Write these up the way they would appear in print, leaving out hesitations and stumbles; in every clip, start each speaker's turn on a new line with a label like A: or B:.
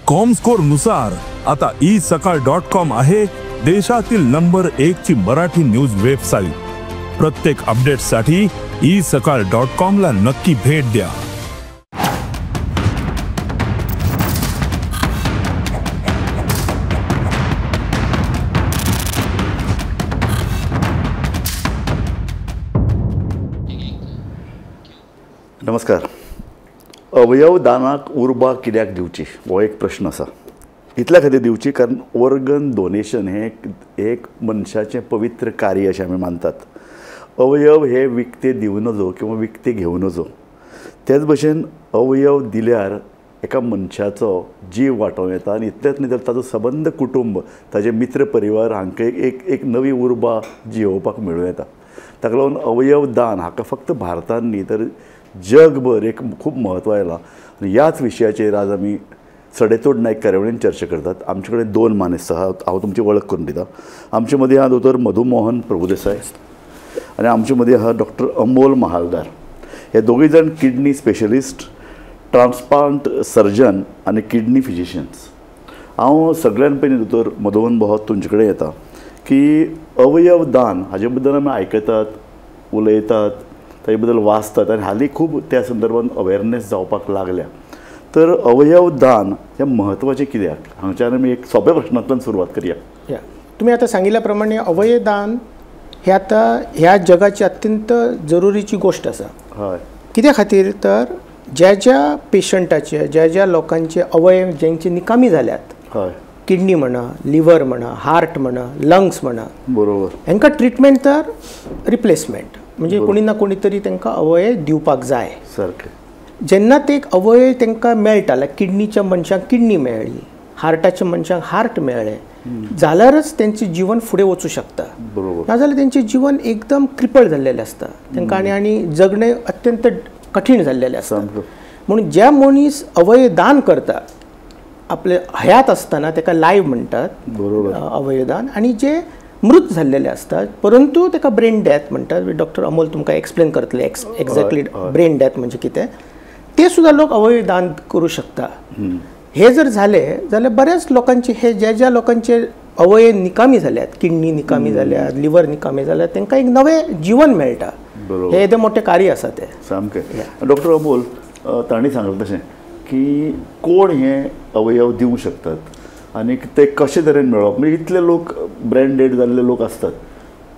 A: Comscore नुसार आता E सकाळ डॉट कॉम आहे देशातील नंबर 1 ची मराठी न्यूज वेबसाईट। प्रत्येक अपडेटसाठी ई सकाळ डॉट कॉम ला नक्की भेट द्या।
B: नमस्कार। अवयव दानाक उर्बा कित्याक दिवची हो एक प्रश्न आसा। इतल्या खातीर दिवची कारण ऑर्गन डोनेशन हें एक मनशाचें पवित्र कार्य अशें आमी मानतात। अवयव हे विकते दिवं नजो किंवा विकते घेवं नजो। तेच भशेन अवयव दिल्यार एका मनशाचो जीव वाटोवं येता आनी इतलेंच न्ही तर ताजो सबंद कुटुंब, ताजे मित्र परिवार हांकां एक एक नवी उर्बा जियोवपाक मेळूं येता। ताका लागून अवयव दान हाका फक्त भारतान न्ही तर जगभर एक खूब म्हत्व आयलां आनी ह्याच विशयाचेर आज आमी सडेतोड नायक कार्यावळीन चर्चा करतात। आमचे कडेन दोन मानेस्त आहात, हांव तुमची वळख करून दिता। आमचे मदीं आहा दोतोर मधुमोहन प्रभुदेसाय आनी आमचे मदीं आहा डॉक्टर अमोल महालदार। हे दोगूय जाण किडनी स्पेशलिस्ट, ट्रान्सप्लांट सर्जन आनी किडनी फिजिशियन्स। हांव सगळ्यान पयलीं दोतोर मधुमोहन भाऊ तुमचे कडेन येता की अवयव दान हाजे बद्दल आमी आयकतात, उलयतात, ताजे बद्दल वाचतात आनी हालीं खूब त्या संदर्भात अवेरनेस जावपाक लागल्या। तर अवयव दान हें म्हत्वाचें कित्याक, हांगच्यान आमी एक सोंप्या प्रश्नांतल्यान सुरवात करया।
C: तुमी आतां सांगिल्ल्या प्रमाणे अवयवदान हें आतां ह्या जगाची अत्यंत जरुरीची गोश्ट आसा। हय, कित्या खातीर तर ज्या ज्या पेशंटाचे, ज्या ज्या लोकांचे अवयव जेंचे निकामी जाल्यात, हय, किडनी म्हणा, लिवर म्हणा, हार्ट म्हणा, लंग्स म्हणा,
B: बरोबर,
C: हांकां ट्रिटमेंट तर रिप्लेसमेंट म्हणजे कोणी ना कोणी तरी तांकां अवयव दिवपाक जाय।
B: सारकें
C: जेन्ना ते एक अवयव तांकां मेळटा, लायक किडनीच्या मनशाक किडनी मेळ्ळी, हार्टाच्या मनशाक हार्ट मेळ्ळें जाल्यारच तेंचें जीवन फुडें वचूं शकता।
B: बरोबर,
C: नाजाल्यार तेंचें जीवन एकदम क्रिपल जाल्लेलें आसता, तांकां आनी आनी जगणें अत्यंत कठीण जाल्लेलें आसता। म्हणून ज्या मनीस अवयव दान करता आपले हयात आसतना ताका लायव्ह म्हणटात,
B: बरोबर,
C: अवयवदान। आनी जे मृत जाल्लेले आसतात परंतु ताका ब्रेन डेथ म्हणटात, डॉक्टर अमोल तुमकां एक्सप्लेन करतले एक्झॅक्टली ब्रेन डेथ म्हणजे कितें, ते सुद्दां लोक अवयव दान करूं शकता। हे जर जालें जाल्यार बऱ्याच लोकांचे हे ज्या ज्या लोकांचे अवयव निकामी जाल्यात, किडनी निकामी जाल्यात, लिवर निकामी जाल्यात, तांकां एक नवें जीवन मेळटा। हे येदें मोठें कार्य आसा तें
B: सामकें। डॉक्टर अमोल, तांणी सांगलें तशें की कोण हे अवयव दिवं शकतात आनी ते कशे तरेन मेळप, म्हणजे इतले लोक ब्रेन डेड जाल्ले लोक आसतात,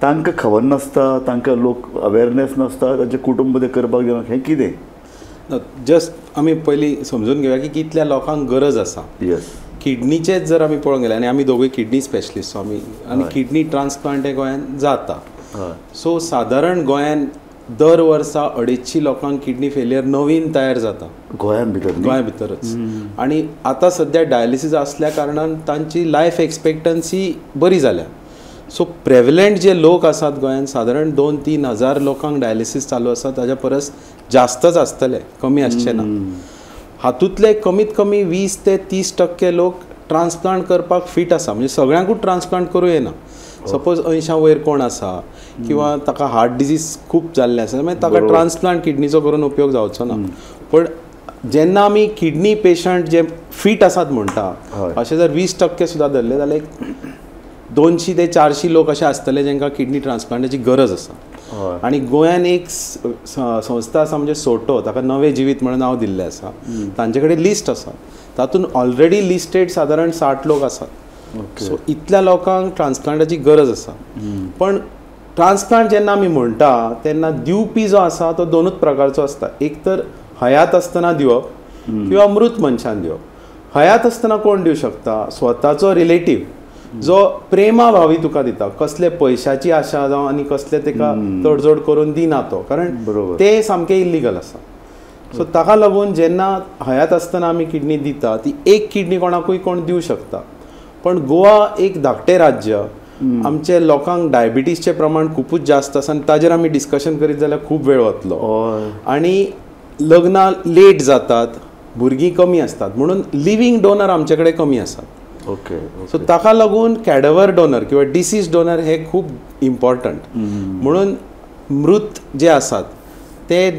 B: तांकां खबर नासता, तांकां लोक अवेरनेस नासता, तांचें कुटुंब ते करपाक दिना, हें कितें?
D: जस्ट आमी पयलीं समजून घेवया की कितल्या लोकांक गरज आसा।
B: येस,
D: किडनीचेच जर आमी पळोवंक गेले, आनी आमी दोगूय किडनी स्पेशलिस्ट, सो आमी आनी किडनी ट्रान्सप्लांट हे गोंयांत जाता। सो सादारण गोंयांत दर वर्सा 250 लोकांक किडनी फेलियर नवीन तयार जाता
B: गोंयांत भितर,
D: गोंया भितरच। आनी आतां सद्या डायलिसीस आसल्या कारणान तांची लायफ एक्सपेक्टन्सी बरी जाल्या। सो प्रेवलंट जे लोक आसात गोंयांत सादारण 2-3 हजार लोकांक डायलिसीस चालू आसा, ताज्या परस जास्तच आसतले, कमी आसचे ना। हातूंतले कमीत कमी 20 ते 30% लोक ट्रान्सप्लांट करपाक फिट आसा, म्हणजे सगळ्यांकूच ट्रान्सप्लांट करूं येना। सपोज 80 वयर कोण आसा किंवा ताका हार्ट डिजीज खूब जाल्लें आसा, मागीर ताका ट्रान्सप्लांट किडनीचो करून उपयोग जावचो ना। पण जेन्ना आमी किडनी पेशंट जे फिट आसात म्हणटा, अशें जर 20% सुद्दां धरले जाल्यार 200 ते 400 लोक अशे आसतले जांकां किडनी ट्रान्सप्लांटाची गरज आसा। आनी गोंयान एक संस्था आसा म्हणजे सोटो, ताका नवें जिवीत म्हणून नांव दिल्लें आसा, तांचे कडेन लिस्ट आसा, तातूंत ऑलरेडी लिस्टेड सादारण 60 लोक आसात। सो इतल्या लोकांक ट्रान्सप्लांटाची गरज आसा। पण ट्रान्सप्लांट जेन्ना आमी म्हणटा तेन्ना दिवपी जो आसा तो दोनूच प्रकारचो आसता, एक तर हयात आसतना दिवप किंवा मृत मनशान दिवप। हयात आसतना कोण दिवं शकता? स्वताचो रिलेटीव जो प्रेमा भावी तुका दिता, कसले पयशाची आशा जावं आनी कसले ताका तडजोड करून दिना तो, कारण ते सामकें इल्लीगल आसा। सो ताका लागून जेन्ना हयात आसतना आमी किडनी दिता ती एक किडनी कोणाकूय कोण दिवं शकता। पण गोवा एक धाकटें राज्य, आमचे लोकांक डायबिटीजचें प्रमाण खुबूच जास्त आसा आनी ताजेर आमी डिस्कशन करीत जाल्यार खूब वेळ वतलो। आनी लग्नां लेट जातात, भुरगीं कमी आसतात, म्हणून लिवींग डोनर आमचे कडेन कमी आसात।
B: ओके,
D: सो ताका लागून कॅडवर डोनर किंवा डिसीज डोनर हे खूब इम्पॉर्टंट। म्हणून मृत जे आसात ते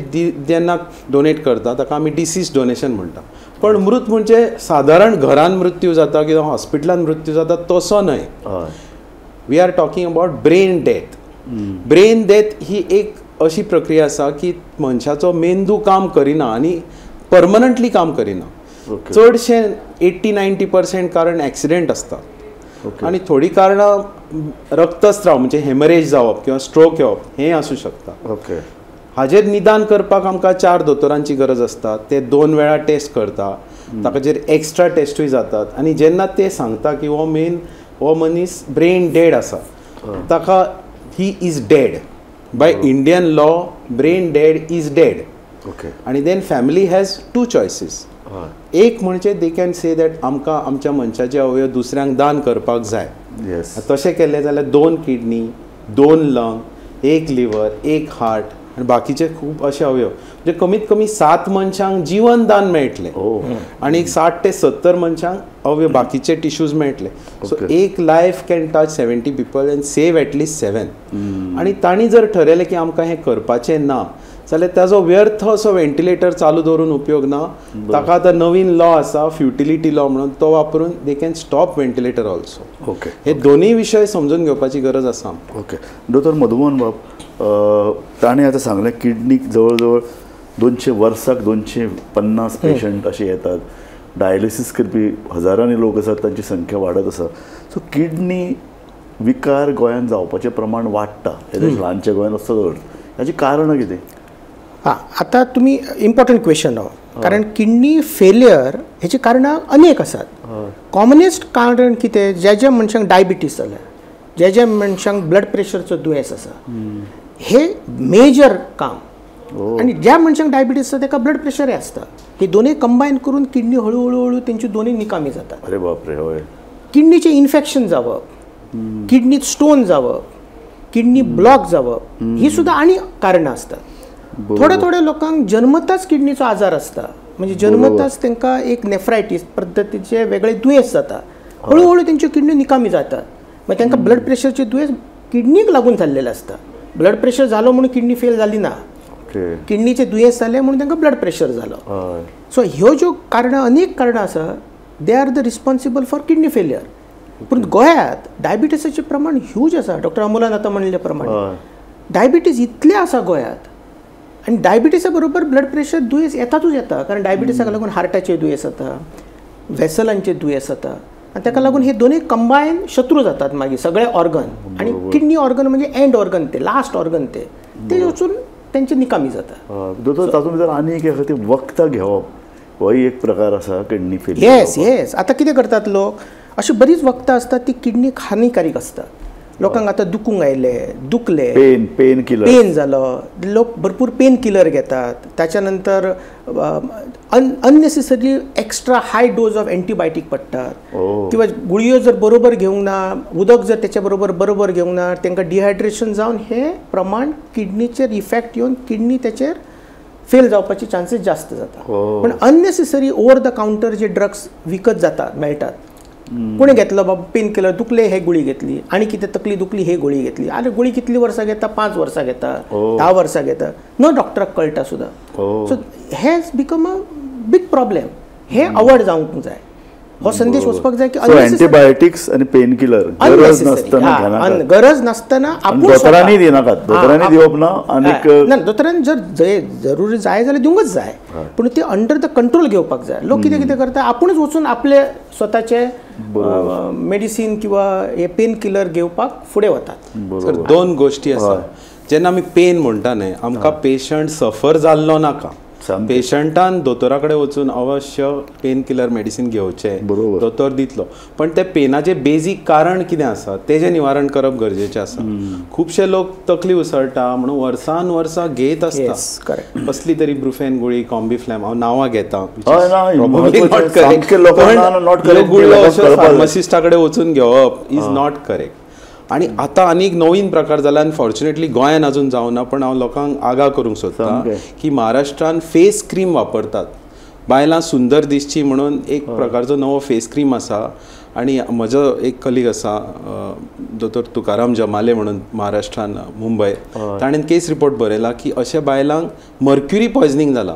D: जेन्ना डोनेट करता ताका आमी डिसीज डोनेशन म्हणटा। पण मृत म्हणजे सादारण घरान मृत्यू जाता किंवा हॉस्पिटलान मृत्यू जाता तसो न्हय. We are talking about brain death. Brain death ही एक अशी प्रक्रिया आसा की मनशाचो मेंदू काम करिना आनी परमनंटली काम करिना. चडशे 80-90% कारण एक्सिडेंट आसता आनी थोडीं कारणां रक्तस्राव म्हणजे हेमरेज जावप किंवा स्ट्रोक येवप हें आसूं शकता.
B: ओके.
D: हाजेर निदान करपाक आमकां 4 दोतोरांची गरज आसता. ते 2 वेळा टेस्ट करता, ताचेर एक्स्ट्रा टेस्टूय जातात आनी जेन्ना ते सांगता की हो मेन हो मनीस ब्रेन डेड आसा, ताका he is dead by Indian law, brain dead is dead.
B: Okay.
D: आनी then family has 2 choices. एक म्हणजे they can say that आमकां आमच्या मनशाचे अवयव दुसऱ्यांक दान करपाक जाय. तशें केलें जाल्यार 2 किडनी, 2 लंग, 1 लिवर, 1 हार्ट आनी बाकीचे खूब अशे अवयव, म्हणजे कमीत कमी 7 मनशांक जिवन दान मेळटलें आनी 60 ते 70 मनशांक अवयव बाकीचे टिश्यूज मेळटले. सो एक life can touch 70 people and save at least 7. आनी तांणी जर ठरयलें की आमकां हें करपाचें ना जाल्यार ताजो व्यर्थ असो व्हेंटिलेटर चालू दवरून उपयोग ना. ताका आतां नवीन लॉ आसा, फ्युटिलिटी लॉ म्हणून, तो वापरून they can stop ventilator also.
B: Okay.
D: हे दोनूय विशय समजून घेवपाची गरज आसा.
B: ओके. दोतोर मधुमोहन बाब, ताणें आतां सांगलें किडनीक जवळ जवळ 200 वर्साक 250 पेशंट अशे येतात, डायलिसीस करपी हजारांनी लोक आसात, तांची संख्या वाडत आसा. सो किडनी विकार गोंयांत जावपाचें प्रमाण वाडटा, ल्हानच्या गोंयांत असो चड, हाचीं कारणां कितें?
C: हां, आतां तुमी इम्पॉर्टंट क्वेश्चन हो, कारण किडनी फेलियर हेची कारणां अनेक आसात. कॉमनेस्ट कारण कितें, ज्या ज्या मनशांक डायबिटीस जाल्या, ज्या ज्या मनशांक ब्लड प्रेशरचो दुयेंस आसा, हे मेजर काम. आनी ज्या मनशांक डायबिटीस आसा ताका ब्लड प्रेशरय आसता, ही दोनूय कंबायन करून किडनी हळू हळू तेंची दोनूय निकामी जातात.
B: अरे बापरे. हय.
C: किडनीचें इन्फेक्शन जावप, किडनीत स्टोन जावप, किडनी ब्लॉक जावप, ही सुद्दां आनी कारणां आसतात. थोड्या थोड्या लोकांक जन्मताच किडनीचो आजार आसता, म्हणजे जन्मताच तांकां एक नेफ्रायटीस पद्दतीचे वेगळे दुयेंस जाता, हळूहळू तेंच्यो किडनी निकामी जातात, मागीर तांकां ब्लड प्रेशरचें दुयेंस किडनीक लागून जाल्लेलें आसता. ब्लड प्रेशर जालो म्हणून किडनी फेल जाली ना, किडनीचें दुयेंस जालें म्हणून तांकां ब्लड प्रेशर जालो. सो ह्यो ज्यो कारणां, अनेक कारणां आसा, they are the responsible for kidney failure. पूण गोंयांत डायबिटीसाचें प्रमाण ह्यूज आसा. डॉक्टर अमोलान आतां म्हणिल्ले प्रमाणे डायबिटीज इतलें आसा गोंयांत, आनी डायबिटीसा बरोबर ब्लड प्रेशर दुयेंस येतातूच येता, कारण डायबिटीसाक लागून हार्टाचें दुयेंस जाता, वेसलांचें दुयेंस जाता, आनी ताका लागून हे दोनूय कंबायन शत्रू जातात मागीर सगळे ऑर्गन. आनी किडनी ऑर्गन म्हणजे एंड ऑर्गन, ते लास्ट ऑर्गन, ते ते वचून तेंचे निकामी जाता.
B: दोतोर, तातूंत भितर आनी एक आसा, ती वखदां घेवप होय एक प्रकार आसा किडनी फेलियर.
C: येस येस. आतां कितें करतात लोक, अशी बरीच वखदां आसतात ती किडनीक हानिकारक आसतात. लोकांक आतां दुखूंक आयलें, दुखलें,
B: पेन किलर,
C: पेन जालो, लोक भरपूर पेन किलर घेतात. ताच्या नंतर unnecessary extra high dose of antibiotic पडटात, किंवा गुळयो जर बरोबर घेवंक ना, उदक जर तेच्या बरोबर बरोबर घेवंक ना, तांकां डिहायड्रेशन जावन हे प्रमाण किडनीचेर इफेक्ट येवन किडनी तेचेर फेल जावपाची चान्सीस जास्त जाता. पण unnecessary over the counter J drugs विकत जातात, मेळटात, कोणी घेतलो बाबा पेन किलर, दुखले हे गुळी घेतली, आनी कितें तकली दुखली हे गुळी घेतली, आरे गुळी कितली वर्सां घेता, 5 वर्सां घेता, 10 वर्सां घेता, न डॉक्टराक कळटा सुद्दां. So has become a big problem. हे अवॉयड जावंक जाय, हो संदेश वचपाक जाय की
B: अँटीबायोटिक्स आनी पेन किलर गरज नासतना,
C: गरज नासतना आपूण
B: दोतोरांनी दिनाकात, दोतोरांनी दिवप ना. आनी
C: ना, दोतोरांनी जर जरुरी जाय जाल्यार दिवंकच जाय, पूण ते अंडर the control घेवपाक जाय. लोक कितें कितें करता, आपूणच वचून आपले स्वताचे मेडिसीन किंवा हे पेन किलर घेवपाक फुडें वतात.
D: सर, 2 गोश्टी आसा. जेन्ना आमी पेन म्हणटा न्हय, आमकां पेशंट सफर जाल्लो नाका. पेशंटान दोतोरा कडेन वचून अवश्य पेन किलर मेडिसीन घेवचें, दोतोर दितलो, पण ते पेनाचें बेजीक कारण कितें आसा तेजें निवारण करप गरजेचें आसा. खुबशे लोक तकली उसळटा म्हणून वर्सान वर्सां घेत आसता कसली तरी ब्रुफेन गुळी, कॉम्बिफ्लॅम, हांव नांवां घेता, गुळयो अश्यो फार्मासिस्टा कडेन वचून घेवप is not correct. आनी आतां आनी एक नवीन प्रकार जाला, आनी फॉर्च्युनेटली गोंयान अजून जावना, पण हांव लोकांक आगा करूंक सोदता की महाराष्ट्रान फेस क्रीम वापरतात, बायलां सुंदर दिसची म्हणून एक प्रकारचो नवो फेस क्रीम आसा. आनी म्हजो एक कलीग आसा दोतोर तुकाराम जमाले म्हणून, महाराष्ट्रान मुंबय, ताणें केस रिपोर्ट बरयला की अशा बायलांक मर्क्युरी पॉयजनींग जाला.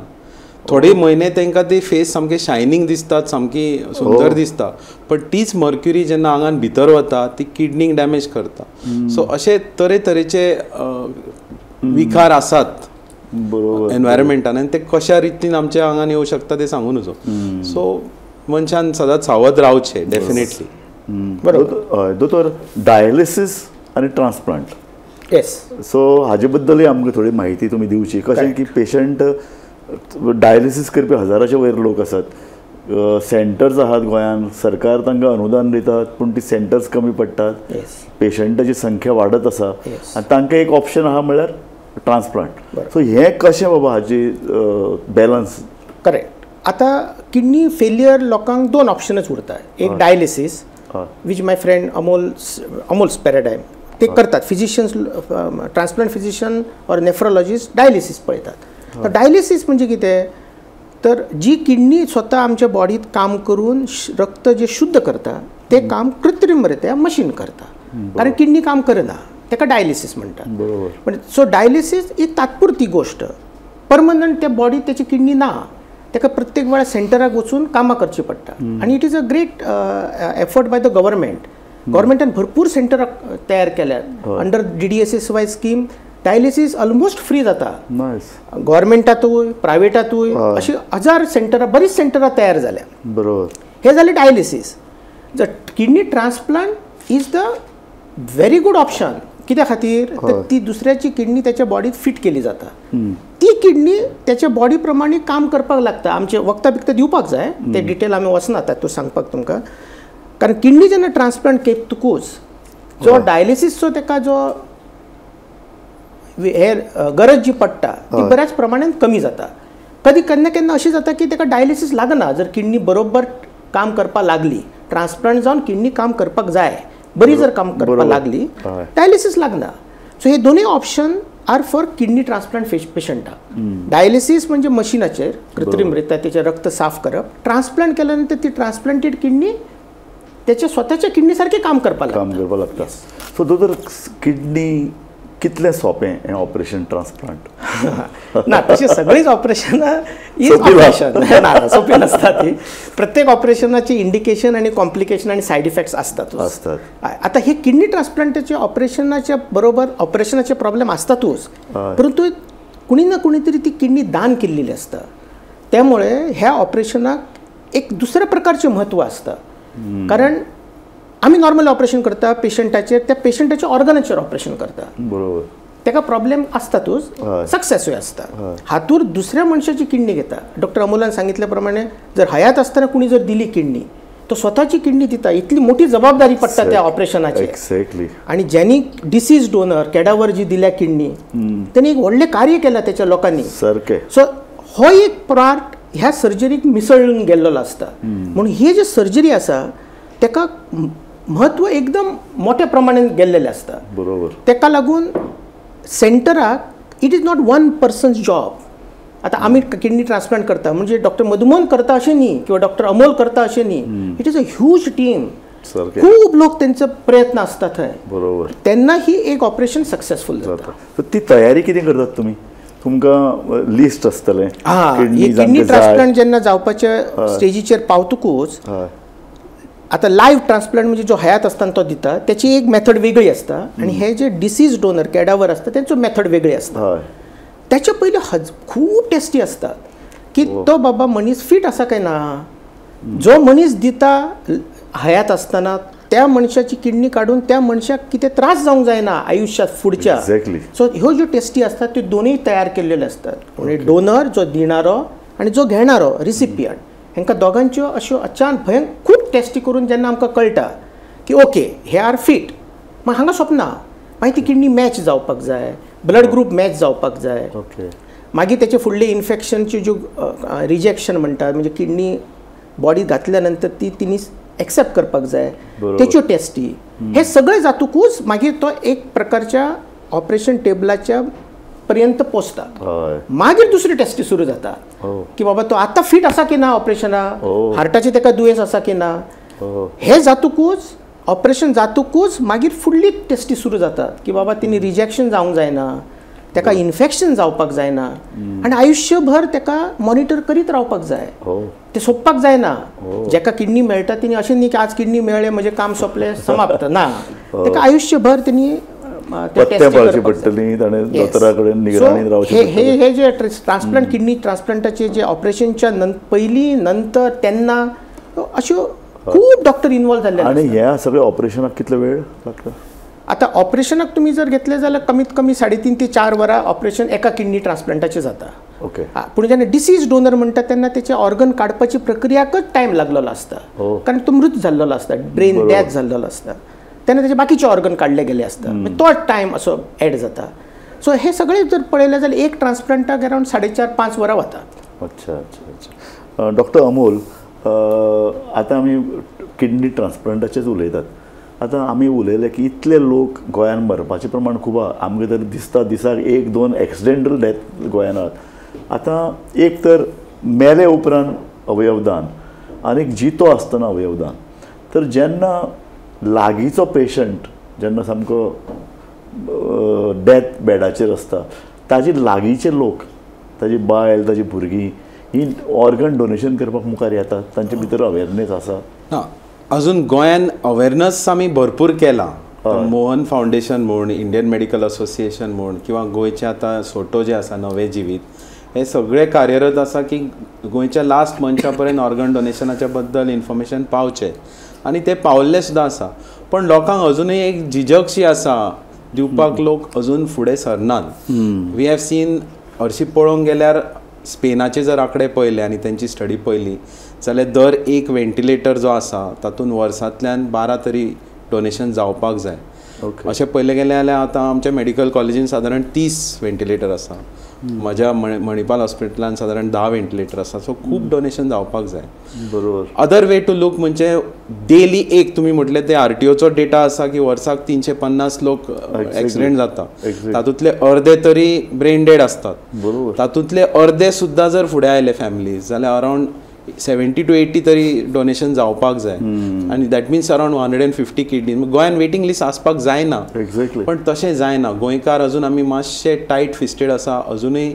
D: थोडे म्हयने तांकां ती फेस सामके शायनींग दिसतात, सामकी सुंदर दिसता, पण तीच मर्क्युरी जेन्ना आंगान भितर वता ती किडनीक डॅमेज करता. सो अशे तरेतरेचे विकार आसात
B: बरोबर
D: एनवायरमेंटान आनी ते कशा रितीन आमच्या आंगान येवं शकता ते सांगू नजो. सो मनशान सदांच सावध रावचें डेफिनेटली.
B: बरोबर. दोतोर, डायलिसीस आनी ट्रान्सप्लांट,
C: येस,
B: सो हाजे बद्दलय आमकां थोडी म्हायती तुमी दिवची. कशें की पेशंट डायलिसीस करपी हजाराचे वयर लोक आसात, सेंटर्स आहात गोंयांत, सरकार तांकां अनुदान दितात पूण ती सेंटर्स कमी पडटात, पेशंटाची संख्या वाडत आसा आनी तांकां एक ऑप्शन आहा म्हळ्यार ट्रान्सप्लांट. सो हें कशें बाबा हाजी बॅलन्स?
C: करेक्ट. आतां किडनी फेलियर लोकांक दोन ऑप्शनच उरता. एक dialysis, which my friend Amol's paradigm ते करतात, physicians, transplant physician or nephrologist dialysis पळयतात. तर डायलिसीस म्हणजे कितें तर जी किडनी स्वता आमच्या बॉडीत काम करून रक्त जे शुद्ध करता ते काम कृत्रिम रित्या मशीन करता, कारण किडनी काम करना, ताका डायलिसीस म्हणटात. पण सो डायलिसीस ही तात्पुरती गोष्ट, परमनंट त्या बॉडीत त्याची किडनी ना, ताका प्रत्येक वेळा सेंटराक वचून कामां करची पडटा. आनी it is a great effort by the government. गव्हर्मेंटान भरपूर सेंटरां तयार केल्यात under DDSSY scheme. Dialysis almost free जाता गव्हर्मेंटातूय प्रायवेटातूय, अशी हजार सेंटरां, बरीच सेंटरां तयार जाल्या.
B: बरोबर.
C: हे जालें डायलिसीस. जर kidney transplant is the very good option. कित्या खातीर तर ती दुसऱ्याची किडनी त्याच्या बॉडीत फिट केली जाता, ती किडनी त्याच्या बॉडी प्रमाणे काम करपाक लागता. आमचे वखदां बिकतां दिवपाक जाय, ते डिटेल आमी वचना तातूंत सांगपाक तुमकां, कारण किडनी जेन्ना ट्रान्सप्लांट केतकूच जो डायलिसीसचो ताका जो हे गरज जी पडटा ती बऱ्याच प्रमाणान कमी जाता. कधी केन्ना केन्ना अशें जाता की ताका डायलिसीस लागना, जर किडनी बरोबर काम करपाक लागली, ट्रान्सप्लांट जावन किडनी काम करपाक जाय, बरी जर काम करपाक लागली डायलिसीस लागना. सो हे दोनूय option are for kidney transplant पेशंटाक. डायलिसीस म्हणजे मशिनाचेर कृत्रिम रित्या तेचें रक्त साफ करप, ट्रान्सप्लांट केल्या नंतर ती ट्रान्सप्लांटेड किडनी त्याच्या स्वताच्या किडनी सारकें काम करपाक
B: लागता. सो दोतोर, किडनी कितलें सोंपें हें ऑपरेशन ट्रान्सप्लांट?
C: ना, तशें सगळींच ऑपरेशनां is operation ना, सोंपी नासता ती. प्रत्येक ऑपरेशनाची इंडिकेशन आनी कॉम्प्लिकेशन आनी सायड इफेक्ट्स आसतातूच. आतां हे किडनी ट्रान्सप्लांटाचे ऑपरेशनाच्या बरोबर ऑपरेशनाचे प्रॉब्लेम आसतातूच, परंतु कोणी ना कोणी तरी ती किडनी दान केल्लेली आसता, त्यामुळे ह्या ऑपरेशनाक एक दुसऱ्या प्रकारचें म्हत्व आसता. कारण आमी नॉर्मल ऑपरेशन करता पेशंटाचेर, त्या पेशंटाच्या ऑर्गनाचेर ऑपरेशन करता,
B: बरोबर,
C: ताका प्रॉब्लेम आसतातूच, सक्सेसूय आसता. हातूर दुसऱ्या मनशाची किडनी घेता. डॉक्टर अमोलान सांगितल्या प्रमाणे जर हयात आसतना कोणी जर दिली किडनी, तो स्वताची किडनी दिता, इतली मोठी जबाबदारी पडटा त्या ऑपरेशनाची.
B: एक्झॅक्टली.
C: आनी ज्यांनी डिसीज डोनर कॅडावर जी दिल्या किडनी, त्यांनी एक व्हडलें कार्य केलां त्याच्या लोकांनी.
B: सारकें.
C: सो हो एक पार्ट ह्या सर्जरीक मिसळून गेल्लो आसता. म्हणून ही जी सर्जरी आसा ताका म्हत्व एकदम मोठ्या प्रमाणान गेल्लेलें आसता.
B: बरोबर.
C: ताका लागून सेंटराक it is not one person's job. आतां आमी किडनी ट्रान्सप्लांट करता म्हणजे डॉक्टर मधुमोहन करता अशें न्ही, किंवा डॉक्टर अमोल करता अशें न्ही, it is a huge team. खूब लोक तेंचो प्रयत्न आसता थंय.
B: बरोबर.
C: तेन्ना ही एक ऑपरेशन सक्सेसफूल जाता.
B: ती तयारी कितें करतात तुमी? तुमकां लिस्ट आसतलें?
C: किडनी ट्रान्सप्लांट जेन्ना जावपाच्या स्टेजीचेर पावतकूच, आतां लायव्ह ट्रान्सप्लांट म्हणजे जो हयात आसतना तो दिता त्याची एक मेथड वेगळी आसता, आनी हे जे डिसीज डोनर कॅडावर आसता तेंचो मेथड वेगळी आसता. त्याच्या पयलीं खूब टेस्टी आसतात की तो बाबा मनीस फिट आसा काय ना. जो मनीस दिता हयात आसतना त्या मनशाची किडनी काडून त्या मनशाक कितें त्रास जावंक जायना आयुश्यांत फुडच्या. सो ह्यो ज्यो टेस्टी आसतात त्यो दोनूय तयार केल्ल्यो आसतात. म्हणजे डोनर जो दिणारो आनी जो घेणारो रिसिपियंट, हांकां दोगांच्यो अश्यो अचानक भयंकर खूब टेस्टी करून जेन्ना आमकां कळटा की ओके हे are fit, मागीर हांगा सोंपना, मागीर ती किडनी मॅच जावपाक जाय, ब्लड ग्रूप मॅच जावपाक जाय, मागीर तेचे फुडले इन्फेक्शनची ज्यो रिजेक्शन म्हणटात, म्हणजे किडनी बॉडी घातल्या नंतर ती तिनी एक्सेप्ट करपाक जाय, तेच्यो टेस्टी, हे सगळे जातकूच मागीर तो एक प्रकारच्या ऑपरेशन टेबलाच्या पर्यंत पोचता. मागीर दुसरी टेस्टी सुरू जाता की बाबा तो आतां फिट आसा की ना ऑपरेशना, हार्टाचे ताका दुयेंस आसा की ना. हे जातकूच ऑपरेशन जातकूच मागीर फुडली टेस्टी सुरू जातात की बाबा तिनी रिजेक्शन जावंक जायना, ताका इन्फेक्शन जावपाक जायना आनी आयुश्यभर ताका मॉनिटर करीत रावपाक जाय. ते सोंपपाक जायना. जेका किडनी मेळटा तिणी अशें न्ही की आज किडनी मेळ्ळें म्हजें काम सोंपलें समाप्त ना, ताका आयुश्यभर तिणी हे जे ट्रान्सप्लांट किडनी ट्रान्सप्लांटाचे जे ऑपरेशनच्या पयलीं नंतर तेन्ना अश्यो खूब डॉक्टर इन्वॉल्व जाल्ले.
B: आनी ह्या सगळ्या ऑपरेशनाक कितलो वेळ लागता?
C: आतां ऑपरेशनाक तुमी जर घेतले जाल्यार कमीत कमी 3.5 ते 4 वरां ऑपरेशन एका किडनी ट्रान्सप्लांटाचें जाता.
B: ओके.
C: पूण जेन्ना डिसीज डोनर म्हणटा तेन्ना तेचे ऑर्गन काडपाची प्रक्रियाकच टायम लागलेलो आसता, कारण तो मृत जाल्लो आसता, ब्रेन डॅथ जाल्लो आसता, तेन्ना तेचे बाकीचे ऑर्गन काडले गेले आसता, तो टायम असो एड जाता. सो हे सगळे जर पळयलें जाल्यार एक ट्रान्सप्लांटाक अरावंड 4.5-5 वरां वता.
B: अच्छा अच्छा अच्छा. डॉक्टर अमोल, आतां आमी किडनी ट्रान्सप्लांटाचेच उलयतात. आतां आमी उलयले की इतले लोक गोंयान मरपाचें प्रमाण खूब आहा, आमकां तर दिसता दिसाक 1-2 एक्सिडेंटल डेथ गोंयान आहात. आतां एक तर मेले उपरांत अवयवदान आनी एक जितो आसतना अवयवदान, तर जेन्ना लागींचो पेशंट जेन्ना सामको डेथ बेडाचेर आसता ताजी लागींचे लोक, ताजी बायल, ताजी भुरगीं ही ऑर्गन डोनेशन करपाक मुखार येतात, तांचे भितर अवेरनेस आसा
D: ना? अजून गोंयान अवेरनेस आमी भरपूर केला. मोहन फावंडेशन म्हूण, इंडियन मेडिकल असोसिएशन म्हूण, किंवा गोंयचे आतां सोटो जे आसा नवे जिवीत, हे सगळे कार्यरत आसा की गोंयच्या लास्ट मनशा पर्यंत ऑर्गन डोनेशनाच्या बद्दल इन्फॉर्मेशन पावचें, आनी ते पावल्ले सुद्दां आसा. पण लोकांक अजुनूय एक झिजकशी आसा दिवपाक, लोक अजून फुडें सरनात. We have seen हरशीं पळोवंक गेल्यार स्पेनाचे जर आंकडे पळयले आनी तेंची स्टडी पळयली जाल्यार दर एक वेंटिलेटर जो आसा तातूंत वर्सांतल्यान 12 तरी डोनेशन जावपाक जाय. अशें पळयलें गेलें जाल्यार आतां आमच्या मेडिकल कॉलेजीन सादारण 30 वेंटिलेटर आसा, म्हज्या मणिपाल हॉस्पिटलान सादारण 10 वेंटिलेटर आसा. सो खूब डोनेशन जावपाक जाय.
B: बरोबर.
D: अदर वे टू लूक म्हणजे डेली एक तुमी म्हटलें ते आरटीओचो डेटा आसा की वर्साक 350 लोक एक्सिडेंट जाता, तातूंतले अर्दे तरी ब्रेन डेड आसतात.
B: बरोबर.
D: तातूंतले अर्दे सुद्दां जर फुडें आयले फॅमिलीज जाल्यार अरावंड 70 to 80 तरी डोनेशन जावपाक जाय, आनी that means around 150 kidney. गोंयान वेटिंग लिस्ट आसपाक जायना.
B: एक्झॅक्टली.
D: पण तशें जायना. गोंयकार अजून आमी मातशे टायट फिस्टेड आसा, अजुनूय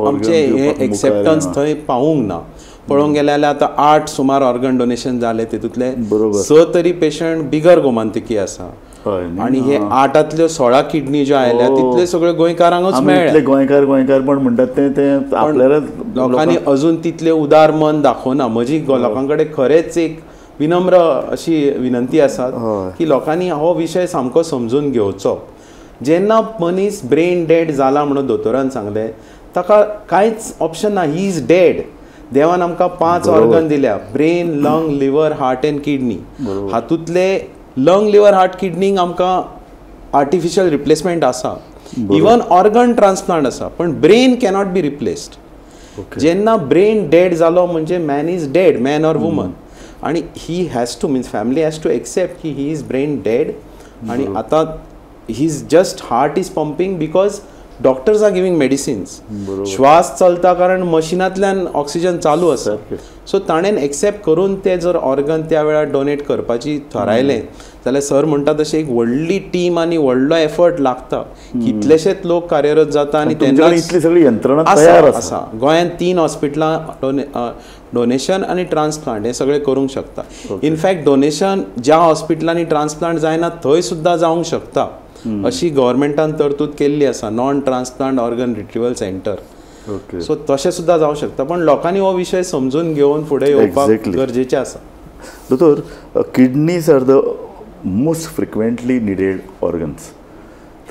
D: आमचे हे एक्सेप्टन्स थंय पावूंक ना. पळोवंक गेले जाल्यार आतां 8 सुमार ऑर्गन डोनेशन जाले, तितूंतले 6 तरी पेशंट बिगर गोमांतकी आसा, आनी हे 8तांतल्यो 16 किडनी ज्यो आयल्या तितले सगळे गोंयकारांकूच मेळ्ळे.
B: गोंयकार गोंयकारपण म्हणटात ते ते आपल्याला
D: लोकांनी अजून तितले उदार मन दाखोवना. म्हजी लोकां कडेन खरेंच एक विनम्र अशी विनंती आसा की लोकांनी हो विशय सामको समजून घेवचो. जेन्ना मनीस ब्रेन डेड जाला म्हणून दोतोरान सांगलें ताका कांयच ऑप्शन ना, he is dead. देवान आमकां 5 ऑर्गन दिल्या, brain, lung, liver, heart and kidney. हातूंतले लंग, लिवर, हार्ट, किडनीक आमकां आर्टिफिशियल रिप्लेसमेंट आसा, इवन ऑर्गन ट्रान्सप्लांट आसा, पण ब्रेन कॅनॉट बी रिप्लेस्ड. जेन्ना ब्रेन डेड जालो म्हणजे man is dead, man or woman, आनी he has to means family has to accept की he is brain dead आनी आतां he is just heart is pumping because doctors are giving medicines, श्वास चलता कारण मशिनांतल्यान oxygen चालू आसा. सो ताणें एक्सेप्ट करून ते जर ऑर्गन त्या वेळार डोनेट करपाची थारायलें जाल्यार सर म्हणटा तशें एक व्हडली टीम आनी व्हडलो एफर्ट लागता, कितलेशेच लोक कार्यरत जाता आनी तेन्ना
B: इतली सगळी यंत्रणा तयार आसा.
D: गोंयांत 3 हॉस्पिटलां डोनेशन आनी ट्रान्सप्लांट हे सगळें करूंक शकता. इनफॅक्ट डोनेशन ज्या हॉस्पिटलांनी ट्रान्सप्लांट जायना थंय सुद्दां जावंक शकता अशी गव्हर्मेंटान तरतूद केल्ली आसा, non transplant organ retrieval centre. So तशें सुद्दां जावंक शकता, पण लोकांनी हो विशय समजून घेवन फुडें येवपाक गरजेचें आसा.
B: दोतोर, kidneys are the most frequently needed organs.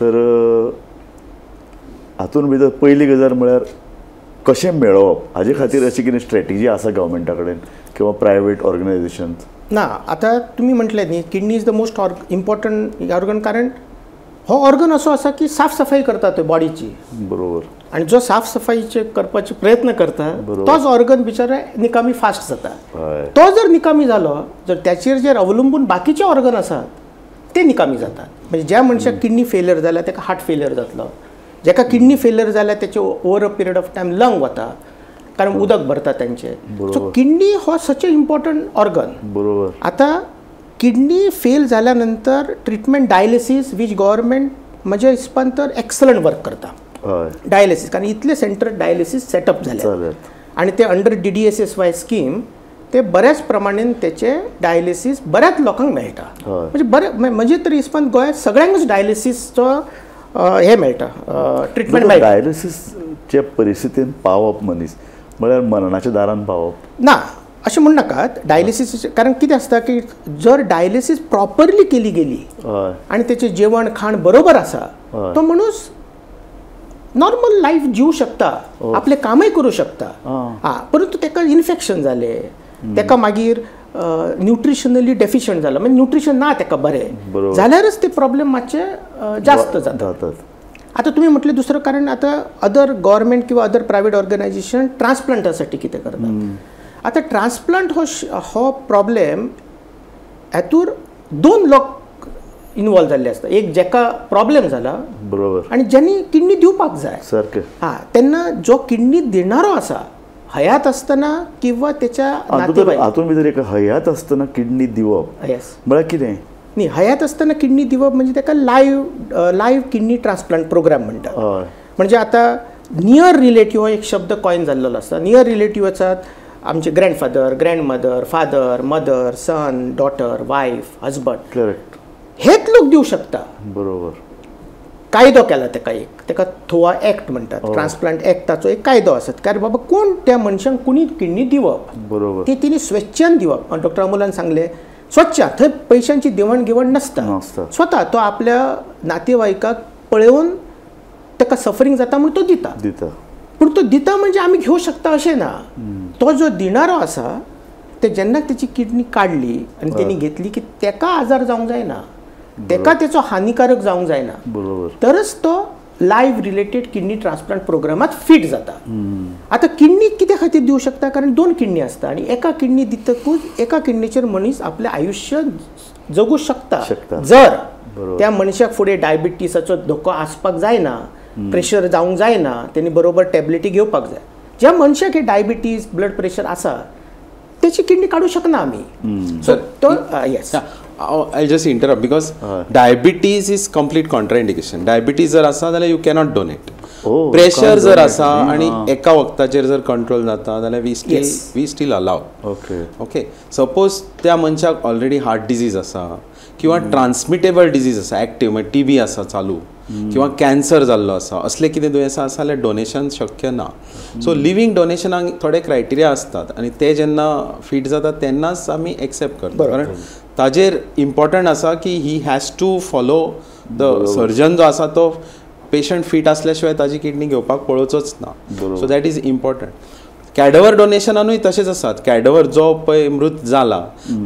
B: तर हातून भितर पयली गजाल म्हळ्यार कशें मेळोवप हाजे खातीर अशी कितें स्ट्रेटजी आसा गव्हर्मेंटा कडेन किंवा प्रायवेट ऑर्गनायझेशन्स?
C: ना, आतां तुमी म्हटलें न्ही kidney is the most important organ, कारण हो ऑर्गन असो आसा की साफ सफाई करता तो बॉडीची.
B: बरोबर.
C: आनी जो साफ सफाईचे करपाचे प्रयत्न करता तोच ऑर्गन बिचारा निकामी फास्ट जाता. तो जर निकामी जालो जर त्याचेर जर अवलंबून बाकीचे ऑर्गन आसात ते निकामी जातात. म्हणजे ज्या मनशाक किडनी फेलियर जाल्यार ताका हार्ट फेलियर जातलो, जाका किडनी फेलियर जाल्यार तेचे over a period of time lung वता कारण उदक भरता तांचे. सो किडनी हो सच अ इम्पॉर्टंट ऑर्गन.
B: बरोबर.
C: आतां किडनी फेल जाल्या नंतर treatment dialysis which government म्हज्या हिसपान तर एक्सलंट वर्क करता डायलिसीस, कारण इतले सेंटर डायलिसीस सेटअप जाले आनी ते अंडर DDSSY scheme ते बऱ्याच प्रमाणेन तेचे डायलिसीस बऱ्याच लोकांक मेळटा. म्हणजे बरे म्हणजे तर हिसपान गोंयांत सगळ्यांकूच डायलिसीसचो हें मेळटा, ट्रिटमेंट मेळटा.
B: डायलिसीसचे परिस्थितीन पावप मनीस म्हळ्यार मरणाच्या दारान पावप
C: ना अशें म्हण नाकात. डायलिसीस कारण कितें आसता की जर डायलिसीस प्रॉपरली केली गेली आनी तेचें जेवण खाण बरोबर आसा तो मनीस नॉर्मल लायफ जिवू शकता, आपलें कामय करूं शकता. हां, परंतु ताका इन्फेक्शन जालें, ताका मागीर न्युट्रिशनली डेफिशंट जाला, म्हणजे न्युट्रिशन ना ताका बरें जाल्यारच ते प्रॉब्लेम मातशे जास्त जातात. आतां तुमी म्हटलें दुसरें कारण, आतां अदर गव्हर्मेंट किंवा अदर प्रायवेट ऑर्गनायझेशन ट्रान्सप्लांटासाठी कितें करतात. आतां ट्रान्सप्लांट हो प्रॉब्लेम हातूर दोन लोक इनवॉल्व जाल्ले आसता, एक जेका प्रॉब्लेम जाला
B: बरोबर
C: आनी ज्यांनी किडनी दिवपाक जाय
B: सारकें.
C: हां, तेन्ना जो किडनी दिणारो आसा हयात आसतना किंवा तेच्या
B: हातूंत भितर एक हयात आसतना किडनी दिवप
C: येस
B: म्हळ्यार कितें
C: न्ही, हयात आसतना किडनी दिवप म्हणजे ताका लायव्ह किडनी ट्रान्सप्लांट प्रोग्राम म्हणटात. म्हणजे आतां नियर रिलेटीव हो एक शब्द कॉयन जाल्लो आसता. नियर रिलेटीव आसात आमचे grandfather, grandmother, father, mother, son, daughter, wife, husband.
B: Correct,
C: हेच लोक दिवं शकता.
B: बरोबर,
C: कायदो केला ताका एक, ताका थोआ एक्ट म्हणटात, ट्रान्सप्लांट एक्टाचो एक कायदो आसा. कारण बाबा कोण त्या मनशांक कोणी किडनी दिवप
B: बरोबर,
C: ती तिणी स्वेच्छेन दिवप. डॉक्टर अमोलान सांगलें स्वच्छ, थंय पयशांची देवण घेवण नासता, स्वता तो आपल्या नातेवाईकाक पळोवन ताका सफरींग जाता म्हूण तो दिता
B: दिता.
C: पूण तो दिता म्हणजे आमी घेवं शकता अशें ना. तो जो दिणारो आसा ते जेन्ना तेची किडनी काडली आनी तेणी घेतली की ताका आजार जावंक जायना, ताका तेचो हानिकारक जावंक जायना,
B: बरोबर,
C: तरच तो लायव्ह रिलेटेड किडनी ट्रान्सप्लांट प्रोग्रामात फीट जाता. आतां किडनी कित्या खातीर दिवं शकता, कारण दोन किडनी आसता आनी एका किडनी दितकूच एका किडनीचेर मनीस आपलें आयुश्य जगू शकता. जर त्या मनशाक फुडें डायबिटीसाचो धोको आसपाक जायना, प्रेशर जावंक जायना, तेणी बरोबर टॅबलेटी घेवपाक जाय. ज्या मनशाक हे डायबिटीज, ब्लड प्रेशर आसा तेची किडनी काडूं शकना आमी. सो तो yes,
D: I'll just interrupt because diabetes is complete contraindication. Diabetes जर आसा जाल्यार you cannot donate. Pressure जर आसा आनी एका वखदाचेर जर कंट्रोल जाता जाल्यार we still allow.
B: Okay
D: okay, suppose त्या मनशाक ऑलरेडी हार्ट डिजीज आसा किंवा ट्रान्समिटेबल डिजीज आसा, एक्टीव म्हणजे टीबी आसा चालू किंवा कॅन्सर जाल्लो आसा, असले कितें दुयेंसां आसा जाल्यार डोनेशन शक्य ना. सो लिवींग डोनेशनाक थोडे क्रायटेरिया आसतात आनी ते जेन्ना फीट जाता तेन्नाच आमी एक्सेप्ट करता. कारण ताजेर इम्पॉर्टंट आसा की he has to follow the surgeon जो आसा तो पेशंट फीट आसल्या शिवाय ताजी किडनी घेवपाक पळोवचोच ना. So that is important. Cadaver डोनेशनानूय तशेंच आसात. कॅडवर जो पळय मृत जाला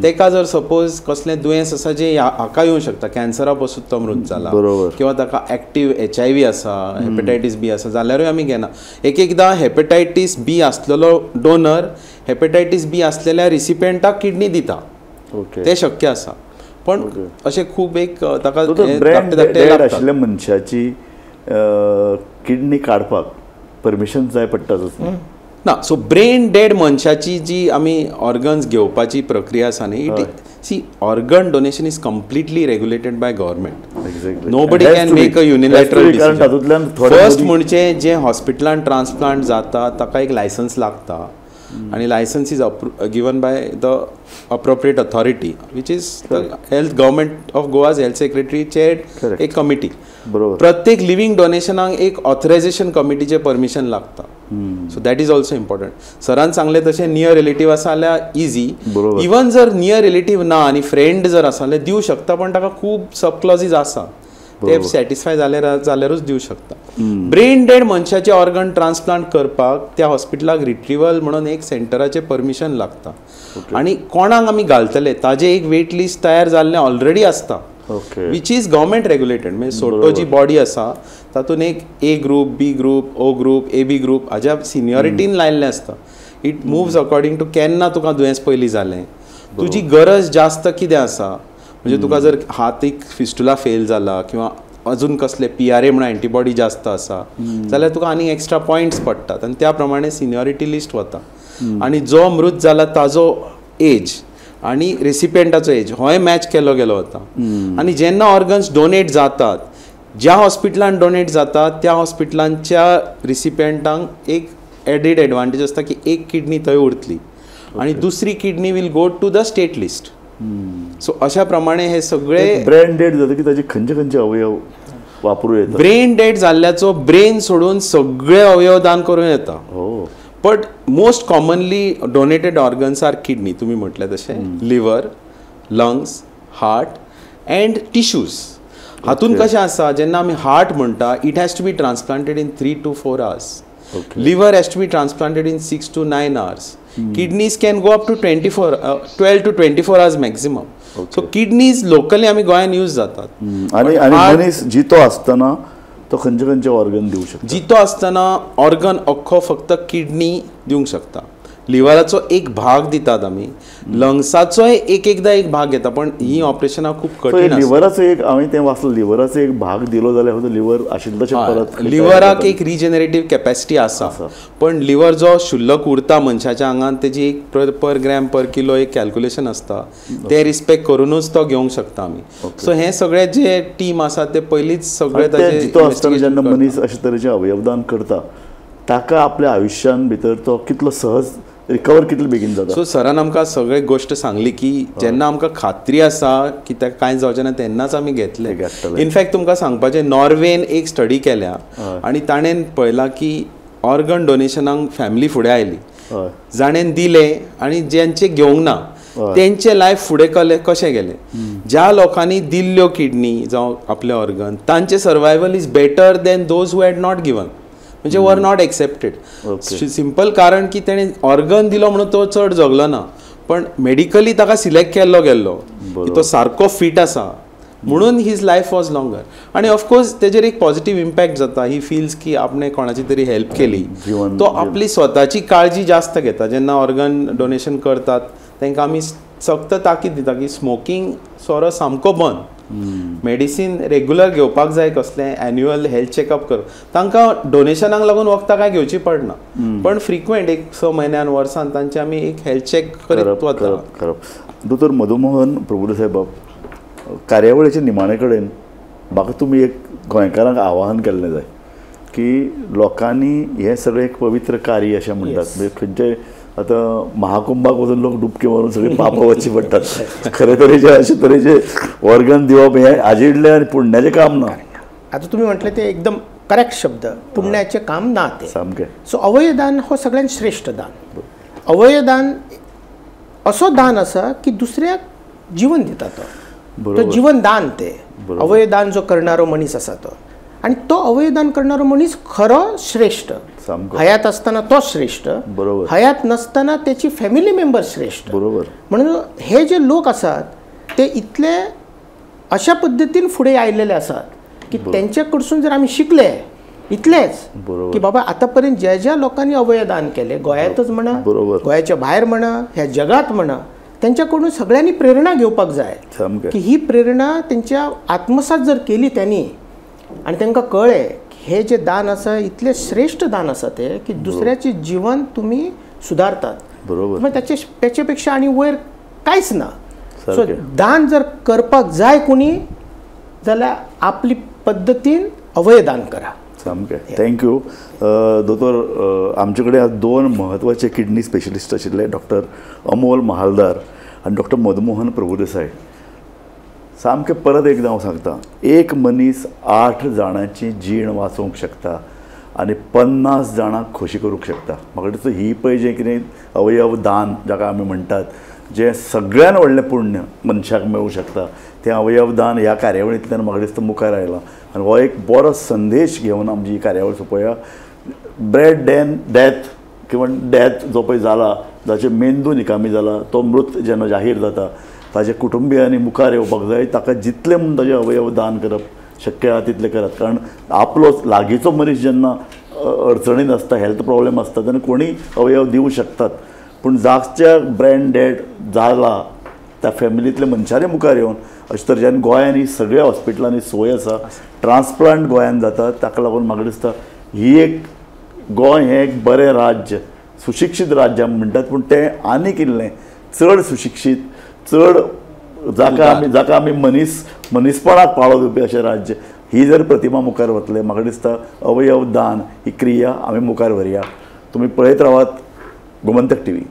D: ताका जर सपोज कसलें दुयेंस आसा जें हाका येवंक शकता, कॅन्सरा पसून तो मृत जाला किंवा ताका एक्टीव HIV आसा, हेपेटायटीस बी आसा जाल्यारूय आमी घेना. एक एकदां हेपेटायटीस बी आसलेलो डोनर हेपेटायटीस बी आसलेल्या रिसिपियंटाक किडनी दिता, तें शक्य आसा. पण अशें खूब एक ताका
B: आशिल्ल्या मनशाची किडनी काडपाक परमिशन जाय पडटा
D: ना. सो ब्रेन डेड मनशाची जी आमी ऑर्गन्स घेवपाची प्रक्रिया आसा न्ही, it see organ donation is completely regulated by government. Nobody can make a unilateral decision. First म्हणजे जे हॉस्पिटलान ट्रान्सप्लांट जाता ताका एक लायसन्स लागता आनी licence is given by the appropriate authority which is the health government of Goa's health secretary chaired एक committee. प्रत्येक living डोनेशनाक एक ऑथरायझेशन कमिटीचें परमिशन लागता. So that is also important. सरान सांगलें तशें नियर रिलेटीव आसा जाल्यार इजी, इवन जर नियर रिलेटीव ना आनी फ्रेंड जर आसा जाल्यार दिवं शकता, पण ताका खूब सब क्लॉजीज आसा ते सॅटिस्फाय जाल्यारूच दिवं शकता. ब्रेन डेड मनशाचे ऑर्गन ट्रान्सप्लांट करपाक त्या हॉस्पिटलाक रिट्रिवल म्हणून एक सेंटराचें परमिशन लागता आनी कोणाक आमी घालतले ताजें एक वेट लिस्ट तयार जाल्लें ऑलरेडी आसता, which is government regulated. म्हणजे सोटो जी बॉडी आसा तातूंत एक A group, B group, O group, A B group हाज्या सिनियरिटीन लायिल्लें आसता. It moves according to केन्ना तुका दुयेंस पयलीं जालें, तुजी गरज जास्त कितें आसा. म्हणजे तुका जर हात एक फिस्टुला फेल जाला किंवा अजून कसले PRA म्हणून एंटीबॉडी जास्त आसा जाल्यार तुका आनी एक्स्ट्रा पॉयंट्स पडटात आनी त्या प्रमाणे सिनियरिटी लिस्ट वता. आनी जो मृत जाला ताजो एज आनी रेसिपियंटाचो एज होय मॅच केलो गेलो वता. आनी जेन्ना ऑर्गन्स डोनेट जातात ज्या हॉस्पिटलान डोनेट जाता त्या हॉस्पिटलांच्या रिसिपियंटांक एक एडेड एडवांटेज आसता की एक किडनी थंय उरतली आनी दुसरी kidney will go to the state list. So अशा प्रमाणे हे सगळे
B: ब्रेन डेड जाता की ताचे खंयचे खंयचे अवयव वापरू येता.
D: ब्रेन डेड जाल्ल्याचो ब्रेन सोडून सगळे अवयव दान करूं येता. But most commonly donated organs are kidney, तुम्ही म्हटलें तशें, liver, lungs, heart and tissues. हातून कशें आसा, जेन्ना आमी हार्ट म्हणटा it has to be transplanted in 3 to 4 hours, liver has to be transplanted in 6 to 9 hours, kidneys can go up to 12 to 24 hours maximum. So kidneys locally आमी गोंयान use जातात.
B: आनी मनीस जितो आसतना तो खंयचे खंयचे ऑर्गन दिवंक शकता?
D: जितो आसतना ऑर्गन अख्खो फक्त किडनी दिवंक शकता. लिवराचो एक भाग दितात आमी, लंग्साचोय एक एकदां एक भाग घेता, पण ही ऑपरेशनां खूब कठीण आसता.
B: लिवराचो एक हांवें तें वाचलो, लिवराचो एक भाग दिलो जाल्यार लिवर आशिल्लें तशें परत
D: लिवराक एक रिजनरेटीव कॅपॅसिटी आसा, पण लिवर जो शुल्लक उरता मनशाच्या आंगान तेजी एक पर ग्रॅम पर किलो एक कॅल्क्युलेशन आसता, तें रिस्पेक्ट करूनच तो घेवंक शकता आमी. सो हें सगळें जे टीम आसा ते पयलींच सगळें ताजें
B: जितो आसतना जेन्ना मनीस अशे तरेचें अवयवदान करता ताका आपल्या आयुश्यान भितर तो कितलो सहज रिकवर कितले बेगीन जाता.
D: सो सरान आमकां सगळे गोश्ट सांगली की जेन्ना आमकां खात्री आसा की ताका कांय जावचें ना तेन्नाच आमी घेतले. इनफॅक्ट तुमकां सांगपाचें, नॉर्वेन एक स्टडी केल्या आनी ताणें पळयलां की ऑर्गन डोनेशनाक फॅमिली फुडें आयली, जाणें दिलें आनी ज्यांचे घेवंक ना तेंचे लायफ फुडें कशें गेलें. ज्या लोकांनी दिल्ल्यो किडनी जावं आपले ऑर्गन तांचे survival is better than those who had not given, म्हणजे वर not accepted. Simple कारण की तेणें ऑर्गन दिलो म्हणून तो चड जगलो ना, पण मेडिकली ताका सिलेक्ट केल्लो गेल्लो की तो सारको फिट आसा म्हणून his life was longer. आनी ऑफकोर्स तेजेर एक पॉझिटीव इम्पॅक्ट जाता, ही फिल्स की आपणे कोणाची तरी हेल्प केली, तो आपली स्वताची काळजी जास्त घेता. जेन्ना ऑर्गन डोनेशन करतात तांकां आमी सक्त ताकीद दिता की स्मोकींग सोरो सामको बंद, मेडिसीन रेगुलर घेवपाक जाय, कसलें एन्युअल हेल्थ चॅकअप कर. तांकां डोनेशनाक लागून वखदां कांय घेवची पडना, पण फ्रिक्वेंट एक 6 म्हयन्यान वर्सान तांचे आमी एक हेल्थ चॅक करीत वता.
B: करप. दोतोर मधुमोहन प्रभुदेसाय बाब, कार्यावळीचे निमाणे कडेन म्हाका तुमी एक गोंयकारांक आवाहन केल्लें जाय की लोकांनी हें सगळें एक पवित्र कार्य अशें म्हणटात, म्हणजे खंयचे आतां महाकुंभाक वचून लोक डुबकी मारून सगळीं पापां वचची पडटात, खरे तरेचे अशे तरेचे ऑर्गन दिवप हें आजिडलें आनी पुण्याचें काम ना.
C: आतां तुमी म्हटलें तें एकदम करेक्ट शब्द, पुण्याचें काम ना तें
B: सामकें.
C: सो अवयदान हो सगळ्यात श्रेश्ठ दान. अवयदान असो दान आसा की दुसऱ्याक जीवन दिता तो, तो जीवन दान तें अवयदान जो करणारो मनीस आसा तो, आनी तो अवयदान करणारो मनीस खरो श्रेश्ठ. हयात आसतना तो श्रेश्ठ,
B: बरोबर,
C: हयात नसतना त्याची फॅमिली मेंबर श्रेश्ठ,
B: बरोबर.
C: म्हणून हे जे लोक आसात ते इतले अशा पद्दतीन फुडें आयिल्ले आसात की तेंच्या कडसून जर आमी शिकले इतलेच की बाबा आतापर्यंत ज्या ज्या लोकांनी अवयदान केले, गोंयांतच म्हणा, गोंयाच्या भायर म्हणा, ह्या जगात म्हणा, त्यांच्याकडून सगळ्यांनी प्रेरणा घेवपाक जाय की ही प्रेरणा तेंच्या आत्मसात जर केली त्यांनी आनी तांकां कळ्ळें हे जे दान आसा इतलें श्रेश्ठ दान आसा तें की दुसऱ्याचें जीवन तुमी सुदारतात, बरोबर, ताचे पेक्षा आनी वयर कांयच ना. सो दान जर करपाक जाय कोणी जाल्यार आपली पद्दतीन अवयदान करा.
B: सामकें. Thank you दोतोर. आमचे कडेन आज 2 म्हत्वाचे किडनी स्पेशलिस्ट आशिल्ले, डॉक्टर अमोल महालदार आनी डॉक्टर मधुमोहन प्रभुदेसाय. सामकें परत एकदां हांव सांगता, एक मनीस 8 जाणांची जीण वाचोवंक शकता आनी 50 जाणांक खोशी करूंक शकता. म्हाका दिसता ही पळय जें कितें अवयव दान जाका आमी म्हणटात, जें सगळ्यान व्हडलें पुण्य मनशाक मेळूंक शकता, तें अवयव दान ह्या कार्यावळींतल्यान म्हाका दिसता मुखार आयलां. आनी हो एक बरो संदेश घेवन आमची ही कार्यावळ सोंपोया. ब्रेड डॅन डॅथ किंवा डॅथ जो पळय जाला, जाचे मेंदू निकामी जाला, तो मृत जेन्ना जाहीर जाता ताजे कुटुंबियांनी मुखार येवपाक जाय, ताका जितलें म्हूण ताजे अवयव दान करप शक्य आहा तितलें करात. कारण आपलो लागींचो मनीस जेन्ना अडचणीन आसता, हेल्थ प्रॉब्लेम आसता, तेन्ना कोणीय अवयव दिवं शकतात, पूण जाच्या ब्रेन डेड जाला त्या फॅमिलींतल्या मनशांनी मुखार येवन अशें तरेच्यान गोंयांनी सगळ्या हॉस्पिटलांनी सोय आसा, ट्रान्सप्लांट गोंयांत जाता. ताका लागून म्हाका दिसता ही एक गोंय हें एक बरें राज्य, सुशिक्षीत राज्य आमी म्हणटात, पूण तें आनीक इल्लें चड सुशिक्षीत, चड जाका आमी मनीसपणाक पाळो दिवपी अशें राज्य ही जर प्रतिमा मुखार वतले म्हाका दिसता अवयव दान ही क्रिया आमी मुखार व्हरया. तुमी पळयत रावात गोमंतक टीव्ही.